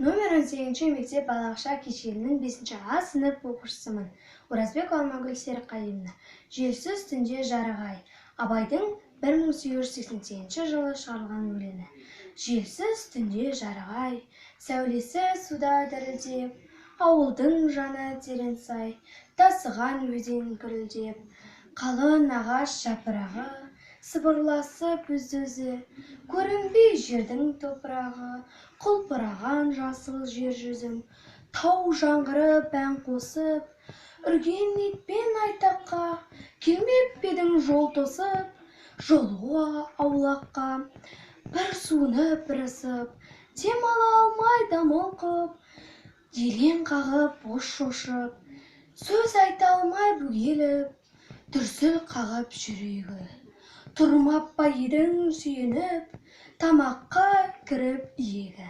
Номер 18 мектеп балабақша кешенінің 5 А сынып оқушысымын. Оразбекова Алмагүл Серікқалиевна. Желсіз түнде жарық ай. Абайдың 1888 жылы шығарылған өлеңі. Желсіз түнде жарық ай, сәулесі суда дірілдеп, ауылдың жаны терең сай, тасыған өзен гүрілдеп, қалың ағаш жапырағы сыбырласып өз-өзі, көрінбей жердің топырағы, құлпыраған жасыл жер жүзім, тау жаңғырып ән қосып, үрген итпен айтаққа, келмеп пе едің жол тосып, жолуға аулаққа, бір суынып, бір ысып, дем ала алмай дамыл қып, елең қағып, бос шошып, сөз айта алмай бөгеліп, дүрсіл қағып жүрегі. Тұрмап па едің сүйеніп, тамаққа кіріп иегі.